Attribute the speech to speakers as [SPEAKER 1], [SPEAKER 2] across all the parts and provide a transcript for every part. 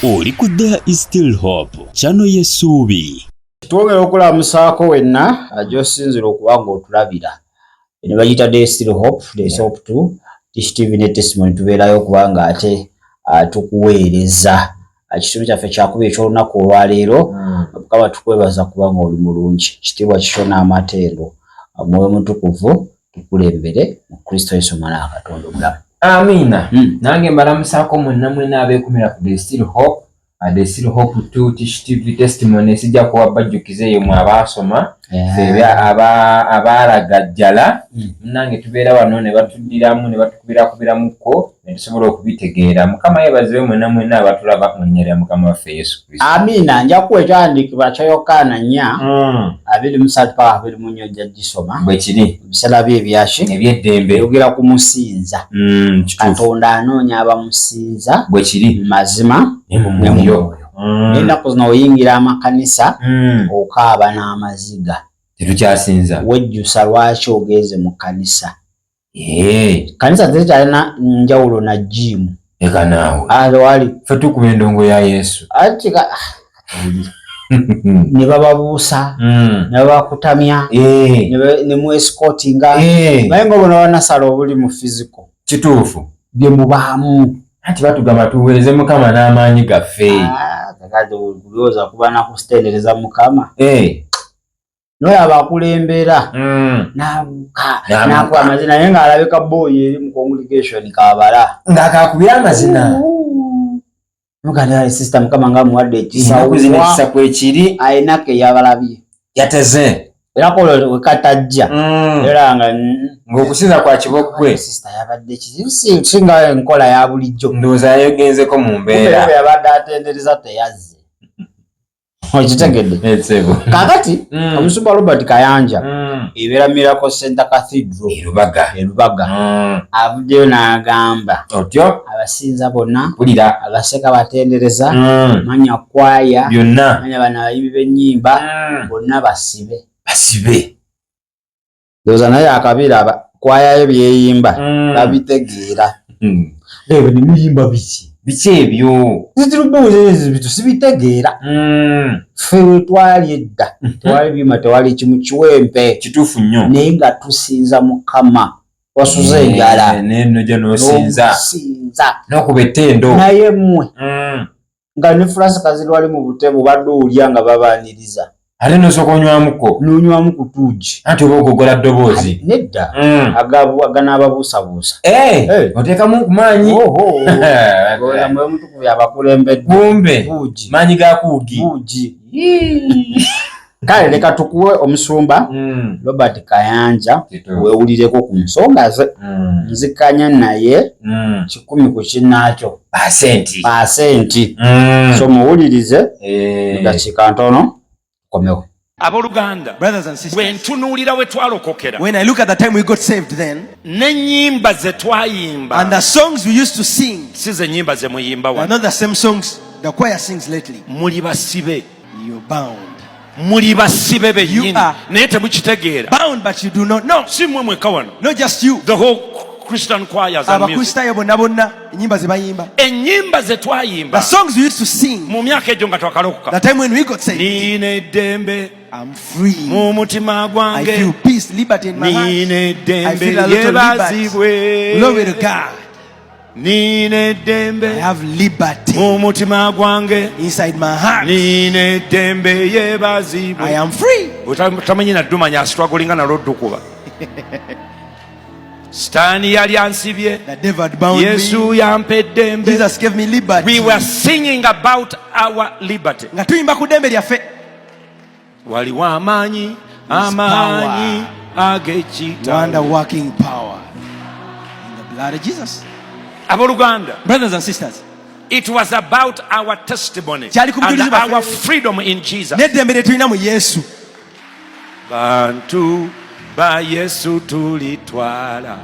[SPEAKER 1] Oli ku There is Still Hope, channel y'essuubi.
[SPEAKER 2] Twongera okulamusaako wenna gy'osinzira okuba ng'otulabira. Eno bagiyita There is Still Hope, There is Hope 2, Tish TV ne Testimony tubeerayo okuba ng'ate tukuweereza. Ekitundu kyaffe kyakuba eky'olunaku olwaleero. Mukama tukwebaza kuba ng'oli mulungi. Kitiibwa kikyo n'amatendo. Omwoyo Omutukuvu tukulembere mu Kristo Yesu Omwana wa Katonda omulamu.
[SPEAKER 3] Amiina. Nange mbalamusaako mwenna mwenna abeekumira ku The Still Hope, The Still Hope 2 Tish TV Testimony. Sijja kuwa bajjukiza eyo mwe abaasoma, ffe abaalagajjala. Munnange tubeera wano ne batuddiramu ne batukubirakubiramukko ne tusobola okubitegeera. Mukama yeebazibwe mwenna mwenna abatulaba mu linnya lya Mukama waffe Yesu Kristo.
[SPEAKER 2] Amiina. Nja kuwa ekyawandiikibwa kya Yokaana 4:23-24, ojja gisoma.
[SPEAKER 3] Bwe kiri.
[SPEAKER 2] Ebiseera bye ebyaki?
[SPEAKER 3] Eby'eddembe.
[SPEAKER 2] Eyogera ku musinza. Katonda anoonya abamusinza
[SPEAKER 3] Bwe kiri.
[SPEAKER 2] mu mazima
[SPEAKER 3] ne mu
[SPEAKER 2] ne mu
[SPEAKER 3] mwoyo.
[SPEAKER 2] mwoyo. Ennaku zino oyingira amakanisa okaaba n'amaziga.
[SPEAKER 3] Tetukyasinza.
[SPEAKER 2] Wejjusa lwaki ogenze mu kkanisa. Kanisa tekyalina njawulo na gym.
[SPEAKER 3] Eka naawe.
[SPEAKER 2] Tewali.
[SPEAKER 3] Ffe tukuba endongo ya Yesu.
[SPEAKER 2] Anti ne bababuusa, ne babakutamya, ne mwesikotinga. Naye nga bona banasala obuli mu physical.
[SPEAKER 3] Kituufu.
[SPEAKER 2] Bye mubaamu.
[SPEAKER 3] Anti batugamba tuweereze Mukama n'amaanyi gaffe.
[SPEAKER 2] Kakati kulowooza kuba na kutendereza Mukama. N'oyo abakulembera n'abuuka n'akuba amazina naye ng'alabika boy eri mu congregation kabala.
[SPEAKER 3] Ng'akakubira amazina.
[SPEAKER 2] Mukama sister Mukama nga amuwadde ekisa.
[SPEAKER 3] Ennaku zino ekisa kwekiri.
[SPEAKER 2] Alina ke yabalabye.
[SPEAKER 3] Yateze.
[SPEAKER 2] Era kolo we katajja. Era nga
[SPEAKER 3] ng'okusinza kwa kiboggwe.
[SPEAKER 2] Sister yabadde kizibu si nga enkola ya bulijjo.
[SPEAKER 3] Ndowooza yayogenzeko mu mbeera.
[SPEAKER 2] Kumbe yabadde atendereza teyazze. Okitegedde?
[SPEAKER 3] Etsebo.
[SPEAKER 2] Kaakati omusumba Robert Kayanja ebeera Miracle Center Cathedral
[SPEAKER 3] E Lubaga.
[SPEAKER 2] E Lubaga. Avuddeyo n'agamba
[SPEAKER 3] Otyo?
[SPEAKER 2] abasinza bonna,
[SPEAKER 3] Mpulira.
[SPEAKER 2] abaseka batendereza, manya kwaya,
[SPEAKER 3] Byonna.
[SPEAKER 2] manya bano abayimbi b'ennyimba, bonna basibe.
[SPEAKER 3] Basibe.
[SPEAKER 2] Ndowooza naye akabiira kwayayo byeyimba babitegeera. Ebyo ne muyimba biki?
[SPEAKER 3] Biki ebyo?
[SPEAKER 2] Zitirubuuza ebyo sibitegeera. Ffe we twali edda tewali byuma, tewali kimu kiwempe.
[SPEAKER 3] Kituufu nnyo.
[SPEAKER 2] Naye nga tusinza Mukama. Wasuze enjala.
[SPEAKER 3] Nojja n'osinza.
[SPEAKER 2] N'osinza.
[SPEAKER 3] N'okuba ettendo.
[SPEAKER 2] Naye mmwe nga ne Francis lwali mu butebe obadde olya nga babaaniriza.
[SPEAKER 3] Ate n'osooka onywamuko.
[SPEAKER 2] N'onywamu ku tuugi.
[SPEAKER 3] Anti oba ogogola ddoboozi.
[SPEAKER 2] Nedda. Aganaababuusabuusa.
[SPEAKER 3] Oteekamu ku maanyi.
[SPEAKER 2] Oho. Olowooza Mwoyo Mutukuvu yabakulembedde.
[SPEAKER 3] Kumbe.
[SPEAKER 2] Buugi.
[SPEAKER 3] Maanyi ga kuugi.
[SPEAKER 2] Buugi. Kale leka tukuwe omusumba Robert Kayanja weewulireko ku nsonga ze. Nzikanya naye 100 ku kinnaakyo.
[SPEAKER 3] Pasenti.
[SPEAKER 2] Pasenti. So muwulirize mu dakiika ntono tukomewo.
[SPEAKER 4] Abooluganda,
[SPEAKER 5] Brothers and sisters,
[SPEAKER 4] bwe ntunuulira we twalokokera,
[SPEAKER 5] when I look at the time we got saved then,
[SPEAKER 4] n'ennyimba ze twayimba,
[SPEAKER 5] and the songs we used to sing,
[SPEAKER 4] si ze nnyimba ze muyimba
[SPEAKER 5] are
[SPEAKER 4] wano.
[SPEAKER 5] not the same songs the choir sings lately.
[SPEAKER 4] Muli basibe.
[SPEAKER 5] You're bound.
[SPEAKER 4] Muli basibe bennyini.
[SPEAKER 5] You are
[SPEAKER 4] Naye temukitegeera.
[SPEAKER 5] bound, but you do not know.
[SPEAKER 4] Si mmwe mwekka wano.
[SPEAKER 5] Not just you.
[SPEAKER 4] The whole Christian choirs and music.
[SPEAKER 5] Abakristaayo bonna bonna ennyimba ze bayimba.
[SPEAKER 4] Ennyimba ze twayimba
[SPEAKER 5] The songs we used to sing
[SPEAKER 4] mu myaka egyo nga twakalokoka.
[SPEAKER 5] the time when we got saved.
[SPEAKER 4] Nina eddembe
[SPEAKER 5] I'm free.
[SPEAKER 4] mu mutima
[SPEAKER 5] I
[SPEAKER 4] gwange.
[SPEAKER 5] feel peace, liberty in my heart.
[SPEAKER 4] Nina
[SPEAKER 5] I
[SPEAKER 4] eddembe
[SPEAKER 5] feel a lot of liberty.
[SPEAKER 4] yeebazibwe.
[SPEAKER 5] Glory to God.
[SPEAKER 4] Nina
[SPEAKER 5] I
[SPEAKER 4] eddembe
[SPEAKER 5] have liberty
[SPEAKER 4] mu mutima gwange.
[SPEAKER 5] inside my heart.
[SPEAKER 4] Nina eddembe yeebazibwe.
[SPEAKER 5] I am free.
[SPEAKER 4] Tamanyi naddumanya asitwagulinga nalwo ddukuba. Sitaani yali ansibye.
[SPEAKER 5] The devil had bound
[SPEAKER 4] Yesu
[SPEAKER 5] me.
[SPEAKER 4] yampa eddembe.
[SPEAKER 5] Jesus gave me liberty.
[SPEAKER 4] We were singing about our liberty.
[SPEAKER 5] Nga tuyimba ku ddembe lyaffe.
[SPEAKER 4] Waliwo amaanyi, amaanyi ag'ekitalo.
[SPEAKER 5] Wonder working power in the blood of Jesus.
[SPEAKER 4] Abooluganda,
[SPEAKER 5] Brothers and sisters,
[SPEAKER 4] it was about our testimony
[SPEAKER 5] Kyali ku
[SPEAKER 4] and
[SPEAKER 5] bujulizi bwaffe.
[SPEAKER 4] our freedom in Jesus.
[SPEAKER 5] N'eddembe lye tulina mu Yesu.
[SPEAKER 4] Bantu ba Yesu tulitwala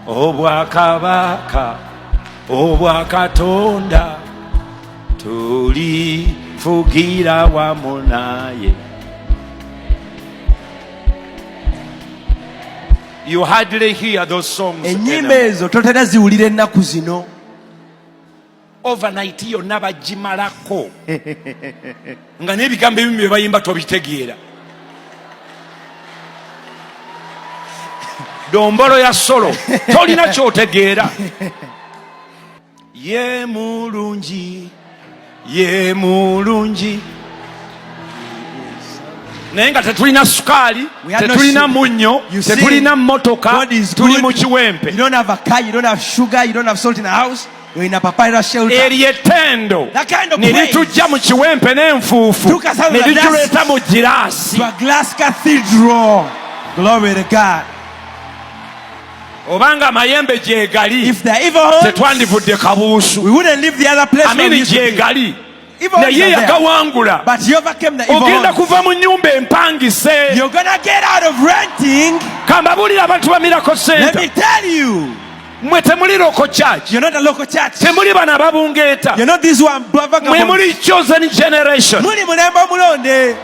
[SPEAKER 4] obwakabaka obwa Katonda, tulifugira wamu naye. You hardly hear those songs
[SPEAKER 5] Ennyimba
[SPEAKER 4] anymore.
[SPEAKER 5] ezo totera ziwulira ennaku zino.
[SPEAKER 4] Overnight yonna bagimalako nga n'ebigambo ebimu bye bayimba tobitegeera. Dombolo ya solo tolina kyotegeera. Ye mulungi, ye mulungi, naye nga tetulina sukaali,
[SPEAKER 5] We had no
[SPEAKER 4] tetulina
[SPEAKER 5] sugar.
[SPEAKER 4] munnyo,
[SPEAKER 5] You see,
[SPEAKER 4] tetulina mmotoka,
[SPEAKER 5] God is
[SPEAKER 4] tuli
[SPEAKER 5] good.
[SPEAKER 4] mu kiwempe.
[SPEAKER 5] You don't have a car, you don't have sugar, you don't have salt in the house. You're in a papyrus shelter.
[SPEAKER 4] Eryo ettendo
[SPEAKER 5] That kind of
[SPEAKER 4] ne
[SPEAKER 5] praise
[SPEAKER 4] litujja mu kiwempe n'enfuufu
[SPEAKER 5] took us out of
[SPEAKER 4] ne
[SPEAKER 5] the dust
[SPEAKER 4] lituleeta mu giraasi.
[SPEAKER 5] to a glass cathedral. Glory to God.
[SPEAKER 4] Obanga amayembe gyegali,
[SPEAKER 5] If the evil horns,
[SPEAKER 4] tetwandivudde kabuusu.
[SPEAKER 5] we wouldn't leave the other place where we
[SPEAKER 4] Amini
[SPEAKER 5] used to be.
[SPEAKER 4] gyegali,
[SPEAKER 5] Evil horns
[SPEAKER 4] naye
[SPEAKER 5] are there.
[SPEAKER 4] yagawangula.
[SPEAKER 5] But he overcame the evil
[SPEAKER 4] Ogenda
[SPEAKER 5] horns.
[SPEAKER 4] kuva mu nnyumba empangise.
[SPEAKER 5] You're gonna get out of renting.
[SPEAKER 4] Kambabuulire abantu ba Miracle
[SPEAKER 5] Let
[SPEAKER 4] Center,
[SPEAKER 5] me tell you,
[SPEAKER 4] mmwe temuli local church,
[SPEAKER 5] you're not a local church.
[SPEAKER 4] temuli bano ababungeeta,
[SPEAKER 5] You're not this one.
[SPEAKER 4] mwe muli chosen generation.
[SPEAKER 5] Muli mulembe omulonde.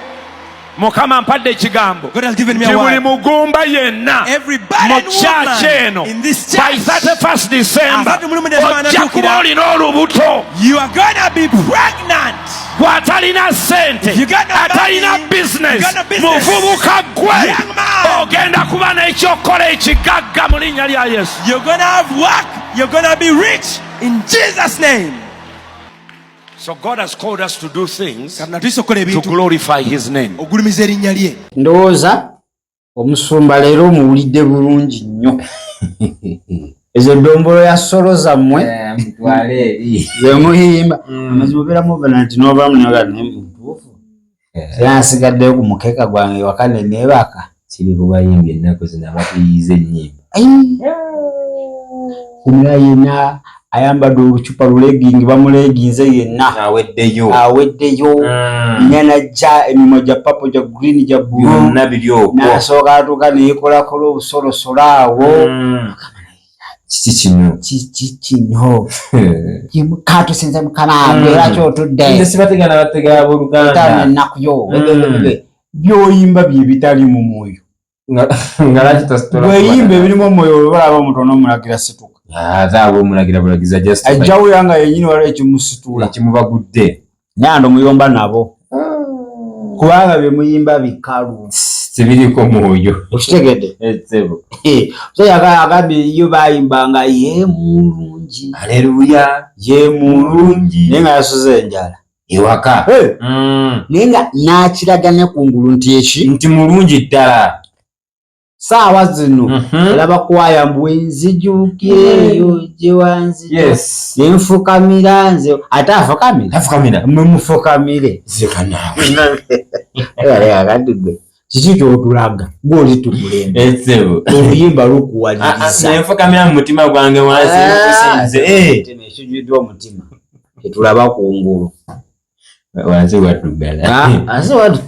[SPEAKER 4] Mukama mpadde ekigambo
[SPEAKER 5] God has given me
[SPEAKER 4] nti
[SPEAKER 5] a
[SPEAKER 4] buli
[SPEAKER 5] word.
[SPEAKER 4] mugumba yenna
[SPEAKER 5] Every
[SPEAKER 4] mu
[SPEAKER 5] barren
[SPEAKER 4] church
[SPEAKER 5] woman
[SPEAKER 4] eno
[SPEAKER 5] in this
[SPEAKER 4] by
[SPEAKER 5] church,
[SPEAKER 4] 31st December
[SPEAKER 5] Asatu mu lumu December
[SPEAKER 4] ojja kuba
[SPEAKER 5] anatuukira.
[SPEAKER 4] olina olubuto.
[SPEAKER 5] You are gonna be pregnant.
[SPEAKER 4] Bw'atalina ssente,
[SPEAKER 5] You got no
[SPEAKER 4] atalina
[SPEAKER 5] money,
[SPEAKER 4] business,
[SPEAKER 5] you got no business.
[SPEAKER 4] muvubuka gwe
[SPEAKER 5] Young man.
[SPEAKER 4] ogenda kuba n'ekyokukola ekigagga mu linnya lya Yesu.
[SPEAKER 5] You're gonna have work. You're gonna be rich in Jesus' name.
[SPEAKER 4] So God has called us to do things
[SPEAKER 5] Katonda tuyise okukola
[SPEAKER 4] to
[SPEAKER 5] ebintu
[SPEAKER 4] glorify his name.
[SPEAKER 5] ogulumiza erinnya lye.
[SPEAKER 2] Ndowooza omusumba leero omuwulidde bulungi nnyo. Ezo ddombolo ya solo zammwe
[SPEAKER 3] Eh, mutwale eri.
[SPEAKER 2] zemuyimba, amazima obeeramu obana nti n'ovaamu naga naye mutuufu, era nsigaddeyo ku mukeeka gwange waka ne neebaka.
[SPEAKER 3] Kiri ku bayimbi ennaku zino abatuyiiza ennyimba.
[SPEAKER 2] Kumira yenna ayambadde olucupa lulegingi, bamuleginze yenna,
[SPEAKER 3] Aweddeyo.
[SPEAKER 2] Aweddeyo. Nyanajja emimwa gya papo, gya green, gya bulu,
[SPEAKER 3] Byonna biri okwo.
[SPEAKER 2] n'asooka atuuka neyekolakolo obusolosolo awo.
[SPEAKER 3] Kiki kino?
[SPEAKER 2] Kiki kino? Katusinze mukama era kyotudde.
[SPEAKER 3] Nze sibategana bategana
[SPEAKER 2] Etaano
[SPEAKER 3] abooluganda.
[SPEAKER 2] ennaku yo byoyimba bye bitali mu mwoyo.
[SPEAKER 3] Nga lwaki tositola?
[SPEAKER 2] Bweyimba ebirimu omwoyo, olaba omutono omulagira situka.
[SPEAKER 3] Ate abo omulagira bulagiza just
[SPEAKER 2] Ajjawuya nga yenyini waliwo ekimusitula.
[SPEAKER 3] Ekimubagudde.
[SPEAKER 2] Naye ando muyomba nabo kubanga bye muyimba bikalu.
[SPEAKER 3] Tebiriiko mwoyo.
[SPEAKER 2] Okitegedde?
[SPEAKER 3] Etsebo.
[SPEAKER 2] Musajja agambye yo bayimbanga ye mulungi,
[SPEAKER 3] Aleluya.
[SPEAKER 2] ye mulungi, naye nga yasuze enjala
[SPEAKER 3] Ewaka.
[SPEAKER 2] Hey! Naye nga n'akiraga ne kungulu nti eki
[SPEAKER 3] Nti mulungi ddala.
[SPEAKER 2] Saawa zino olaba kwaya mbu nzijukireeyo gye wanzija
[SPEAKER 3] Yes.
[SPEAKER 2] ne nfukamira nze, ate afukamira.
[SPEAKER 3] Afukamira.
[SPEAKER 2] Mwe mufukamire.
[SPEAKER 3] Zeka naawe.
[SPEAKER 2] Kati gwe kiki kyotulaga gwoli tukulembe?
[SPEAKER 3] Etsebo.
[SPEAKER 2] Oluyimba lukuwaliriza.
[SPEAKER 3] Nenfukamira mu mutima gwange wansi nkusinze.
[SPEAKER 2] Mutima ekijjuddwa omutima tetulaba kungulu.
[SPEAKER 3] Wansi waddugala.
[SPEAKER 2] Ase watu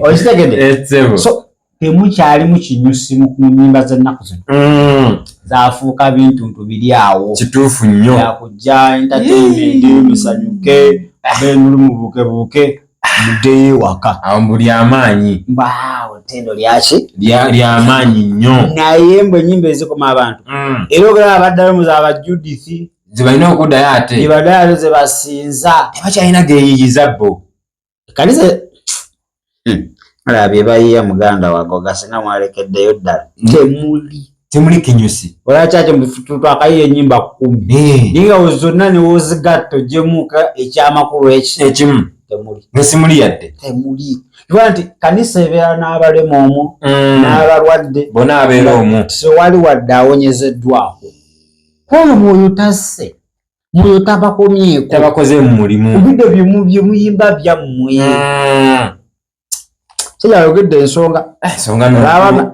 [SPEAKER 2] okitegedde?
[SPEAKER 3] Etsebo.
[SPEAKER 2] So temukyalimu kinyusi mu nyimba z'ennaku zino, zafuuka bintuntu biri awo.
[SPEAKER 3] Kituufu nnyo.
[SPEAKER 2] Yakujja entertainment, musanyuke, benulu mubuukebuuke muddeyo ewaka.
[SPEAKER 3] Awo buli amaanyi.
[SPEAKER 2] Mbaawo ttendo lyaki?
[SPEAKER 3] Lyamaanyi nnyo.
[SPEAKER 2] Naye mbwe ennyimba ezikoma abantu, era ogera abaddayo mu za ba Judith.
[SPEAKER 3] Zebalina okuddayo ate.
[SPEAKER 2] Ebaddayo ze basinza.
[SPEAKER 3] Tebakyalina geeyiyiza bo.
[SPEAKER 2] Kanisa alaba bye bayiya muganda wange ogasinga mwalekeddeyo ddala temuli.
[SPEAKER 3] Temuli kinyusi.
[SPEAKER 2] Olwakyaki twakayiya ennyimba 10, naye nga zonna newozigatta ogyemuka ekyamakulu eki
[SPEAKER 3] Ekimu.
[SPEAKER 2] Temuli.
[SPEAKER 3] Nesimuli yadde.
[SPEAKER 2] Temuli, kuba nti kanisa ebeera n'abalema omwo n'abalwadde.
[SPEAKER 3] Bonna abeera omwo.
[SPEAKER 2] Tewali wadde awonyezeddwako kwono. Mwoyo tasse, mwoyo tabakomyeko.
[SPEAKER 3] Tabakoze mu mulimu.
[SPEAKER 2] Kubidde byemuyimba byammwe. Kyeyayogedde ensonga.
[SPEAKER 3] Ensonga nno.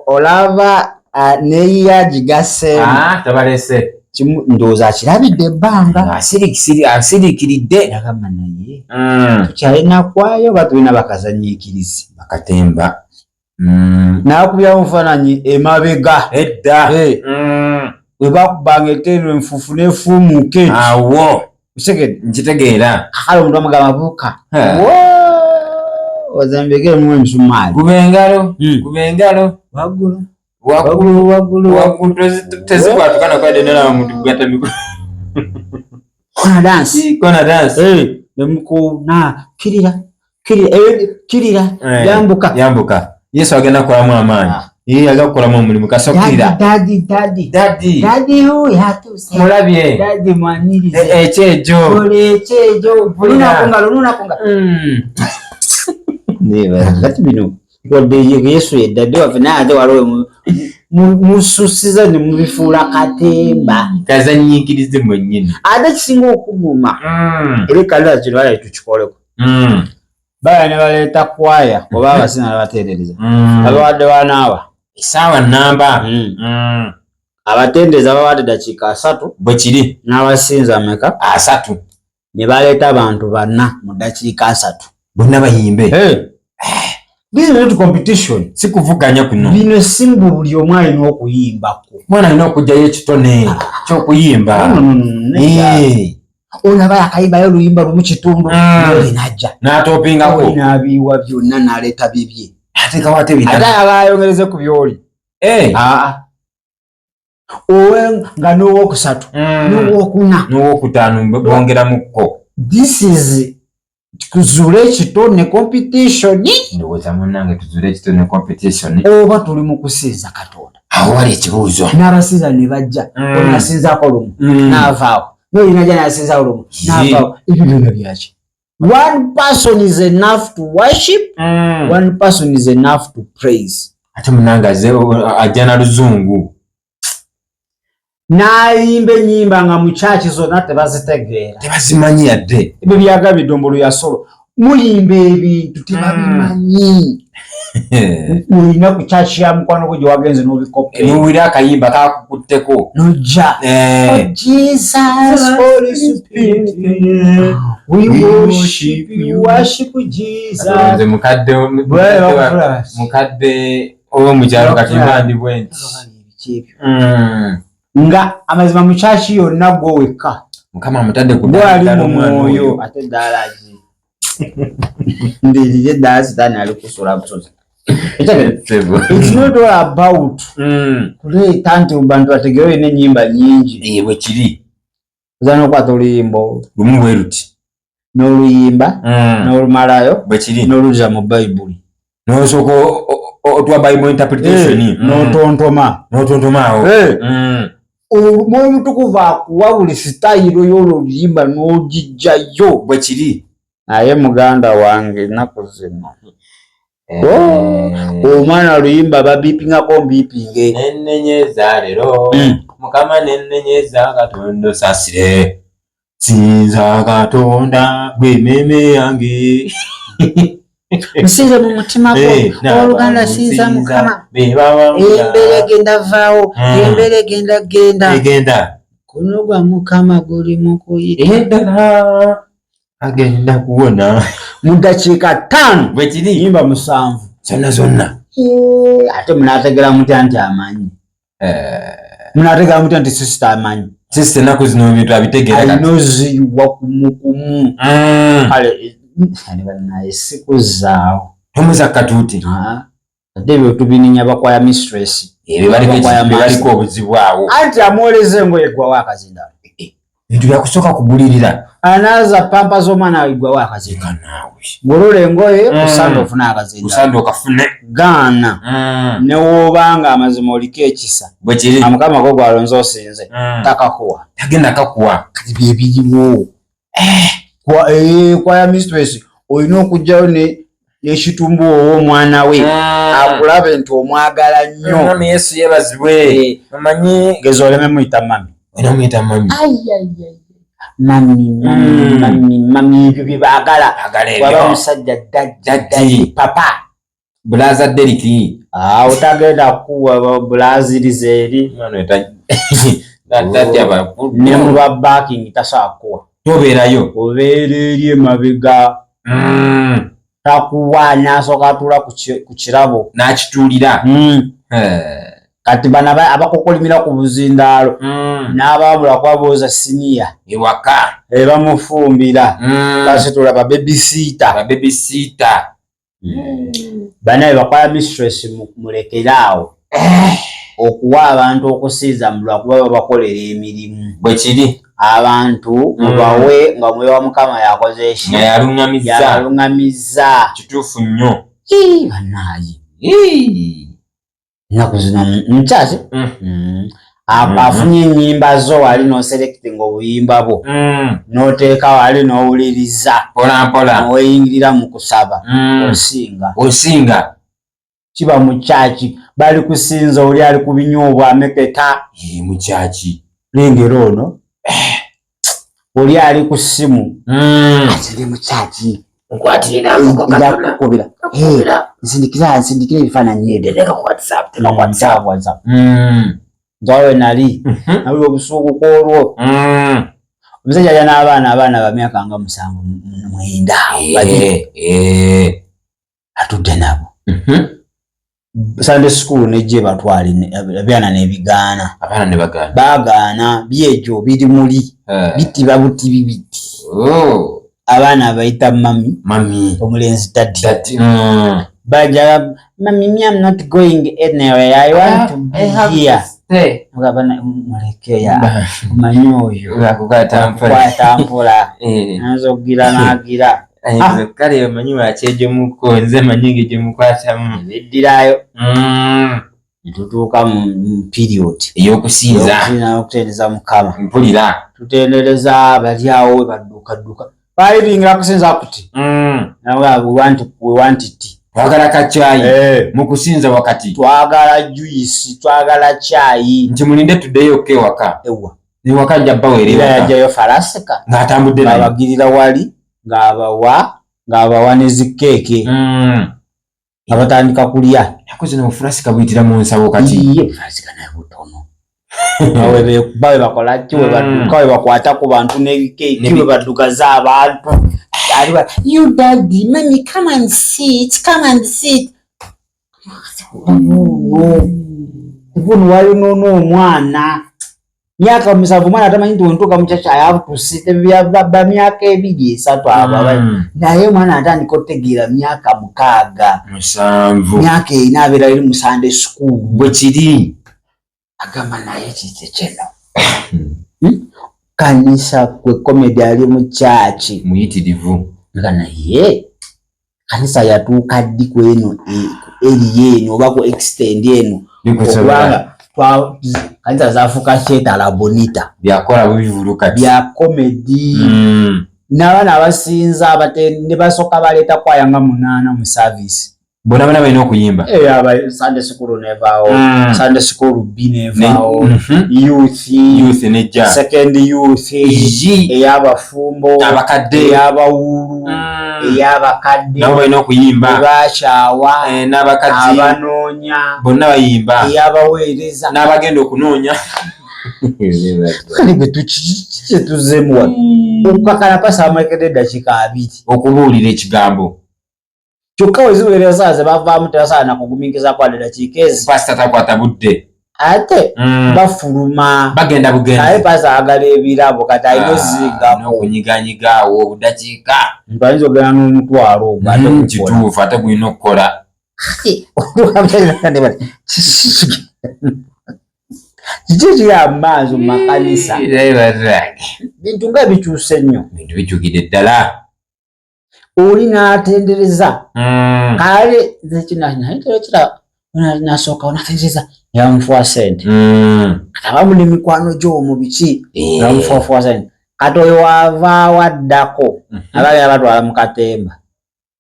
[SPEAKER 2] Olaba neyiya gigaseemu.
[SPEAKER 3] Ah, tabalese.
[SPEAKER 2] Kimu ndowooza akirabidde ebbanga.
[SPEAKER 3] Asiriikiridde.
[SPEAKER 2] Yagamba naye tukyalina kwayo oba tulina bakazanyiikirizi?
[SPEAKER 3] Bakatemba.
[SPEAKER 2] N'akubyamu obufaananyi emabega.
[SPEAKER 3] Edda.
[SPEAKER 2] Eh, bwe bakubanga ettendo enfuufu n'efuumuuka eti.
[SPEAKER 3] Awo.
[SPEAKER 2] Okitegedde?
[SPEAKER 3] Nkitegeera.
[SPEAKER 2] Kakale omuntu amugamba buuka ozambegere mu emisumaali.
[SPEAKER 3] Kuba engalo. Kuba engalo.
[SPEAKER 2] Waggulu.
[SPEAKER 3] Waggulu,
[SPEAKER 2] waggulu.
[SPEAKER 3] Waggulu tezikwatuka nakwadde nalaba muntu kugatta mikono.
[SPEAKER 2] Kona dance.
[SPEAKER 3] Kona dance.
[SPEAKER 2] Eh, nemukona kirira kirira, eh, kirira. Yambuka.
[SPEAKER 3] Yambuka. Yesu agenda kukolamu amaanyi.
[SPEAKER 2] Ah.
[SPEAKER 3] Ye agenda kukolamu omulimu kasokirira.
[SPEAKER 2] Daddy, daddy,
[SPEAKER 3] daddy.
[SPEAKER 2] Daddy huyu yatuuse.
[SPEAKER 3] Mulabye.
[SPEAKER 2] Daddy mwanirize.
[SPEAKER 3] Ekyejo.
[SPEAKER 2] Ekyejo.
[SPEAKER 3] Mpulira.
[SPEAKER 2] Lunako kati bino wadde Yesu ye daddy waffe, naye ate waliwo mususiza ne mubifuula katemba.
[SPEAKER 3] Kazanyiikirize mwennyini.
[SPEAKER 2] Ate kisinga okumuma era ekkanisa kino bale tukikoleko. Baya ne baleeta kwaya oba abasina ne batendereza. Abawadde banaawa
[SPEAKER 3] essaawa namba.
[SPEAKER 2] Abatendereza bawadde dakiika 30.
[SPEAKER 3] Bwe kiri.
[SPEAKER 2] N'abasinza ameka?
[SPEAKER 3] 30.
[SPEAKER 2] Ne baleeta abantu 4 mu dakiika 30.
[SPEAKER 3] Bonna bayimbe.
[SPEAKER 2] This is not competition.
[SPEAKER 3] Si kuvuganya kuno.
[SPEAKER 2] Bino si mbu buli omu alina okuyimbako.
[SPEAKER 3] Mwana alina okuggyayo ekitone ky'okuyimba.
[SPEAKER 2] No. Olaba yakayimbayo oluyimba lumu kitundu, oli n'ajja.
[SPEAKER 3] N'atoopingako.
[SPEAKER 2] Oli n'abiyiwa byonna n'aleeta bibye.
[SPEAKER 3] Ateekawo ate birala.
[SPEAKER 2] Ate aba ayongereze ku by'oli. Owe nga n'owokusatu, n'owokuna.
[SPEAKER 3] N'owokutaano bongeramukko.
[SPEAKER 2] This is tuzuule ekitone competition.
[SPEAKER 3] Ndowooza munnange tuzuule ekitone competition.
[SPEAKER 2] Oba tuli mu kusinza Katonda.
[SPEAKER 3] Awo wali ekibuuzo.
[SPEAKER 2] N'abasinza ne bajja. Ono asinzaako lumu, n'avaawo. N'oli n'ajja n'asinzaako lumu, n'avaawo. Ebyo byonna byaki? One person is enough to worship. One person is enough to praise.
[SPEAKER 3] Ate munnange ajja na luzungu.
[SPEAKER 2] N'ayimba ennyimba nga mu church zonna tebazitegeera.
[SPEAKER 3] Tebazimanyi yadde.
[SPEAKER 2] Ebyo byagabye Dombolo ya solo. Muyimba ebintu tebabimanyi. Olina ku church ya mukwano gwo gye wagenze n'obikopa.
[SPEAKER 3] N'owulira akayimba kakukutteko.
[SPEAKER 2] N'ojja. Oh, Jesus, Holy Spirit, we worship you, worship Jesus.
[SPEAKER 3] Nze mukadde ow'omukyalo kati mba ndi bwe nti.
[SPEAKER 2] Nga amazima mu church yonna gwe wekka.
[SPEAKER 3] Mukama amutadde ku
[SPEAKER 2] Gwe ali
[SPEAKER 3] ddaala
[SPEAKER 2] mu
[SPEAKER 3] omwana
[SPEAKER 2] mwoyo,
[SPEAKER 3] oyo.
[SPEAKER 2] ate eddaala ki? Ndirire eddaala Sitaani ali kusula busozi. It's not all about kuleeta nti bantu bategere olina ennyimba nnyingi.
[SPEAKER 3] Bwe kiri.
[SPEAKER 2] Oza n'okwata oluyimba
[SPEAKER 3] lumu bwe luti.
[SPEAKER 2] N'oluyimba, n'olumalayo,
[SPEAKER 3] Bwe kiri.
[SPEAKER 2] n'oluzza mu Bayibuli.
[SPEAKER 3] N'osooka otuwa Bible interpretation.
[SPEAKER 2] N'otontoma.
[SPEAKER 3] N'otontoma awo.
[SPEAKER 2] Omwoyo Omutukuvu akuwa buli sitayiro y'olwo oluyimba n'ogiggyayo.
[SPEAKER 3] Bwe kiri.
[SPEAKER 2] Naye muganda wange ennaku zino. Omwana oluyimba babipingako mbipinge.
[SPEAKER 3] Nennenyeza leero. Mukama nennenyeza Katonda osaasire. Sinza Katonda gwe emmeeme yange.
[SPEAKER 2] Nsinze mu mutima gwo. Owooluganda sinza Mukama. Embeera egenda vaawo. Embeera egenda genda.
[SPEAKER 3] Egenda.
[SPEAKER 2] Guno gwa Mukama guli mu kuyita.
[SPEAKER 3] Eddala agenda kuwona.
[SPEAKER 2] Mu ddakiika 5.
[SPEAKER 3] Bwe kiri.
[SPEAKER 2] Nnyimba 7.
[SPEAKER 3] Zonna zonna.
[SPEAKER 2] Ate munaategera mutya nti amanyi? Munaategera mutya nti sisita amanyi?
[SPEAKER 3] Sisita ennaku zino ebintu abitegeera kati.
[SPEAKER 2] Alina oziyiwa kumukumu. Kale, bannaye sikuzaawo.
[SPEAKER 3] Tomuza katuuti.
[SPEAKER 2] Ate ebyo tubininya bakwaya mistress.
[SPEAKER 3] Ebyo baliko obuzibu awo.
[SPEAKER 2] Anti amwoleza engoye eggwawo akazindaalo.
[SPEAKER 3] Ebintu byakusooka kugulirira.
[SPEAKER 2] Anaaza pampa z'omwana eggwawo akazindaalo.
[SPEAKER 3] Naawe.
[SPEAKER 2] Golola engoye, kusanda ofune akazindaalo.
[SPEAKER 3] Kusanda okafune.
[SPEAKER 2] Gaana. Ne w'obanga amazima oliko ekisa.
[SPEAKER 3] Bwe kiri.
[SPEAKER 2] Amukama go gwalonze osinze. Takakuwa.
[SPEAKER 3] Tagenda kakuwa.
[SPEAKER 2] Kati bye biriwo. Kwaya mistress olina okuggyayo n'ekitumbu ow'omwana we. Akulabe nti omwagala nnyo.
[SPEAKER 3] Mwami Yesu yeebazibwe. Omanyi
[SPEAKER 2] geza oleme muyita mami.
[SPEAKER 3] Olina muyita mami.
[SPEAKER 2] Mami, mami, mami, mami, ebyo bye baagala. Waba musajja daddy, papa.
[SPEAKER 3] Bulaza Deriki.
[SPEAKER 2] Otagenda kuwa bulaziriza eri. Ne mu ba backing tasobola kuwa.
[SPEAKER 3] Tobeerayo.
[SPEAKER 2] Obeera eri emabega. Takuwa n'asooka atuula ku kirabo.
[SPEAKER 3] N'akituulira.
[SPEAKER 2] Kati bano abakokolimira ku buzindaalo n'abaabula kubabuuza siniya.
[SPEAKER 3] Ewaka.
[SPEAKER 2] Bamufumbira. Basitula ba babysitter.
[SPEAKER 3] Ba babysitter.
[SPEAKER 2] Banaye bakwaya mistress mulekere awo. Okuwa abantu okusinza mu lwakuba babakolera emirimu.
[SPEAKER 3] Bwe kiri.
[SPEAKER 2] Abantu mubawe nga Omwoyo wa Mukama yakoze ki?
[SPEAKER 3] Nga yaluŋŋamizza.
[SPEAKER 2] Yaluŋŋamizza.
[SPEAKER 3] Kituufu nnyo.
[SPEAKER 2] Ii, bannaaye.
[SPEAKER 3] Ii.
[SPEAKER 2] Ennaku zino mukyaki afunye ennyimba zo wali n'oselectinga obuyimba bwo n'oteeka wali n'owuliriza
[SPEAKER 3] Mpola mpola.
[SPEAKER 2] n'oyingirira mu kusaba osinga.
[SPEAKER 3] Osinga.
[SPEAKER 2] Kiba mu kyaki bali kusinza, oli ali ku binyoobwa ameketa.
[SPEAKER 3] Ee, mu kyaki.
[SPEAKER 2] Lengera ono oli ali ku ssimu ati ndi mu kyaki, nkukubira nsindikira nsindikira ebifaananyi ebyo. WhatsApp, WhatsApp. Nzawe nali nabuli obusuuku kwolwo omusajja alya n'abaana, abaana ba myaka nga 7, 9, babiri. Atudde nabo Sunday school nejje batwale abyana n'ebigaana.
[SPEAKER 3] Abaana ne bagaana.
[SPEAKER 2] Baagaana byegyo biri muli bitiba butibi biti. Abaana abayita mummy.
[SPEAKER 3] Mummy.
[SPEAKER 2] Omulenzi daddy.
[SPEAKER 3] Daddy.
[SPEAKER 2] Baja, "Mummy, me, I'm not going anywhere, I want to be here." Mugamba, "Muleke ya omanyi oyo
[SPEAKER 3] Akukwata mpola.
[SPEAKER 2] Kwata mpola." Ayinza okugira n'agira.
[SPEAKER 3] Ayinza, kale omanyi wakyejomuko, nze manyi engeri gyemukwatamu.
[SPEAKER 2] Ebiddirayo netutuuka mu period
[SPEAKER 3] ey'okusinza.
[SPEAKER 2] Ey'okusinza n'okutendereza Mukama.
[SPEAKER 3] Mpulira.
[SPEAKER 2] Tutendereza, bali awo we badduukadduuka balibingira kusinza kuti. Nawe we want tea.
[SPEAKER 3] Twagala kacyayi mu kusinza wakati.
[SPEAKER 2] Twagala juice, twagala cyayi.
[SPEAKER 3] Nti mulinde tuddeyo ewaka.
[SPEAKER 2] Ewa.
[SPEAKER 3] Ewaka nja baweera.
[SPEAKER 2] Era
[SPEAKER 3] ewaka
[SPEAKER 2] yajjayo falasika.
[SPEAKER 3] Ng'atambudde nayo.
[SPEAKER 2] Ng'abagirira wali, ng'abawa ne zikeeke nga batandika kulya.
[SPEAKER 3] Naku zino obufulasika buyitira mu nsawo kati.
[SPEAKER 2] Iye, bufalasika naye butono. Awe bekuba we bakola ki, we badduka, we bakwata ku bantu n'ebikeeki, we baddugaza abantu. Ali "You daddy, mommy, come and sit, come and sit." Guno wayonoona omwana myaka 7, omwana atamanyi nti wentuuka mu church I have to sit. Ba myaka 2, 3 abo naye omwana atandika otutegeera myaka 6.
[SPEAKER 3] 7.
[SPEAKER 2] Myaka 4 abeera eri mu Sunday school.
[SPEAKER 3] Bwe kiri.
[SPEAKER 2] Agamba naye kiki kino? Kanisa kwe comedy ali mu kyaki.
[SPEAKER 3] Muyitirivu.
[SPEAKER 2] Nga naye kanisa yatuuka ddi ku eno eriyo eno oba ku extend eno?
[SPEAKER 3] Bikusobera.
[SPEAKER 2] Okubanga kanisa zafuuka kyetala bonita.
[SPEAKER 3] Byakola bubivulu kati.
[SPEAKER 2] Bya comedy n'abaana abasinza ne basooka baleeta kwaya nga munaana mu service.
[SPEAKER 3] Bonna bonna balina okuyimba.
[SPEAKER 2] Eh, aba Sunday school nevaawo, Sunday school B nevaawo, youth,
[SPEAKER 3] youth nejja,
[SPEAKER 2] second youth,
[SPEAKER 3] Iyi.
[SPEAKER 2] ey'abafumbo,
[SPEAKER 3] abakadde,
[SPEAKER 2] ey'abawulu, ey'abakadde.
[SPEAKER 3] Nabo balina okuyimba.
[SPEAKER 2] Bakyawa.
[SPEAKER 3] Eh, n'abakazi.
[SPEAKER 2] Abanoonya.
[SPEAKER 3] Bonna bayimba.
[SPEAKER 2] Ey'abaweereza.
[SPEAKER 3] N'abagenda okunoonya.
[SPEAKER 2] Kale gwe kyetuzeemu wano okukakana pasa amulekedde eddakiika 20
[SPEAKER 3] okubuulira ekigambo.
[SPEAKER 2] Kyokka weziwerera saa ze bavaamu tebasaana nakugumiikiriza kwala eddakiika ezi.
[SPEAKER 3] Pasita takwata budde.
[SPEAKER 2] Ate bafuluma.
[SPEAKER 3] Bagenda
[SPEAKER 2] naye
[SPEAKER 3] bugenzi.
[SPEAKER 2] Pasa ayagala ebirabo, kati alina ozingako.
[SPEAKER 3] N'okunyiganyiga awo obudakiika.
[SPEAKER 2] Nti ayinza ogenda n'omutwalo ogwo ate gukola.
[SPEAKER 3] Kituufu, ate gulina okukola.
[SPEAKER 2] Kiki ekiri amaaso mu makanisa? Bintu nga bikyuse nnyo.
[SPEAKER 3] Bintu bikyukidde ddala.
[SPEAKER 2] Oli n'atendereza kale naye terekira nasookawo n'atendereza yamufuwa sente. Kati abamu n'emikwano gy'omwo biki ngamufuwafuwa sente. Kati oyo waavaawo addako abaali abatwala mu katemba.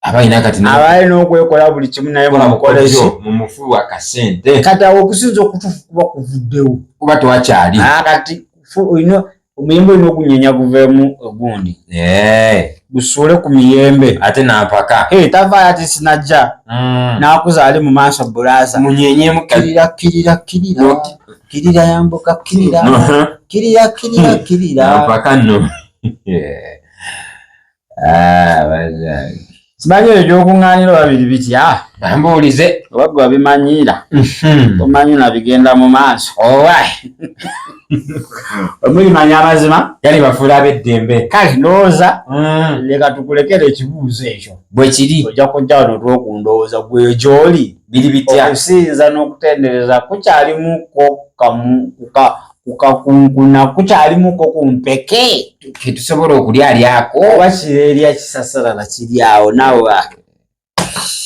[SPEAKER 3] Abalina kati
[SPEAKER 2] abalina okwekola buli kimu naye mukoleki.
[SPEAKER 3] Mumufuwa akasente.
[SPEAKER 2] Kati awo okusinza okutuufu kuba kuvuddewo.
[SPEAKER 3] Kuba tewakyali.
[SPEAKER 2] Ah, kati olina omuyembe, olina ogunyenya guveemu ogundi gusuule ku miyembe.
[SPEAKER 3] Ate nampaka.
[SPEAKER 2] Hey, tavaayo ati sinajja nakuza ali mu maaso bulaza.
[SPEAKER 3] Munyenyemu.
[SPEAKER 2] Kirira kirira kirira kirira yambuka kirira kirira kirira kirira.
[SPEAKER 3] Nampaka nno. Ah, bazange.
[SPEAKER 2] Simanyi eyo gyokuŋŋaanira oba biri bitya?
[SPEAKER 3] Bambuulize.
[SPEAKER 2] Oba gwe wabimanyiira? Omanyi na bigenda mu maaso.
[SPEAKER 3] Owa.
[SPEAKER 2] Omulimanya amazima
[SPEAKER 3] Gali bafuula ab'eddembe.
[SPEAKER 2] Kale ndowooza leka tukulekere ekibuuzo ekyo.
[SPEAKER 3] Bwe kiri.
[SPEAKER 2] Ojja kujja wano otwokundowooza gwe gy'oli.
[SPEAKER 3] Biri bitya?
[SPEAKER 2] Okusinza n'okutendereza kukyalimuko kukakunkuna, kukyalimuko ku mpeke.
[SPEAKER 3] Ketusobola okulyalyako.
[SPEAKER 2] Oba kireerya kisasalala kiri awo naawe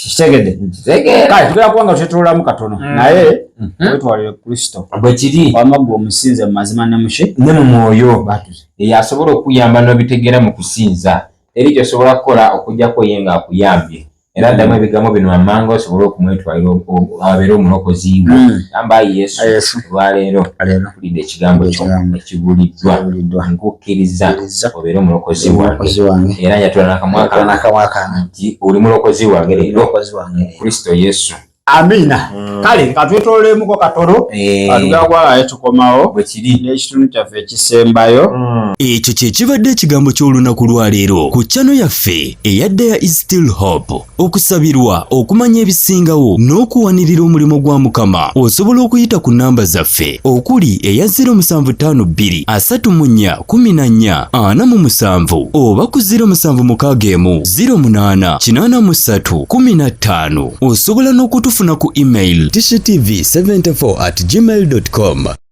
[SPEAKER 2] kitegedde.
[SPEAKER 3] Nkitegeera.
[SPEAKER 2] Kale tugenda kuba nga twetoololamu katono naye wetwalire Kristo.
[SPEAKER 3] Bwe kiri.
[SPEAKER 2] Wamma gwe omusinze mu mazima ne muki?
[SPEAKER 3] Ne mu mwoyo.
[SPEAKER 2] Batuze.
[SPEAKER 3] Eyo asobola okukuyamba n'obitegeera mu kusinza. Teri ky'osobola kukola okuggyako ye ng'akuyambye. Era ddamu ebigambo bino wammanga osobole okumwetwalira abeere omulokozi wo. Gamba, ayi Yesu,
[SPEAKER 2] Yesu.
[SPEAKER 3] olwaleero
[SPEAKER 2] Leero
[SPEAKER 3] mpulidde ekigambo kyo
[SPEAKER 2] Ekigambo.
[SPEAKER 3] ekibuuliddwa.
[SPEAKER 2] Ekibuuliddwa.
[SPEAKER 3] Nkukkiriza
[SPEAKER 2] Nkukkiriza.
[SPEAKER 3] obeere omulokozi wange.
[SPEAKER 2] Omulokozi wange.
[SPEAKER 3] Era njatula n'akamwa kange
[SPEAKER 2] N'akamwa kange.
[SPEAKER 3] nti oli mulokozi wange leero.
[SPEAKER 2] Omulokozi wange leero.
[SPEAKER 3] Kristo Yesu.
[SPEAKER 2] Amiina. Kale katwetoololemuko katono. Katugenda kuba nga tukomawo
[SPEAKER 3] Bwe kiri.
[SPEAKER 2] n'ekitundu kyaffe ekisembayo.
[SPEAKER 1] Ekyo kye kibadde ekigambo ky'olunaku lwa leero ku channel yaffe eya There is Still Hope. Okusabirwa, okumanya ebisingawo n'okuwanirira omulimu gwa Mukama, osobola okuyita ku nnamba zaffe okuli eya 0752 34 14 47 oba ku 0761 08 83 15. Osobola n'okutufuna ku email tishtv74@gmail.com.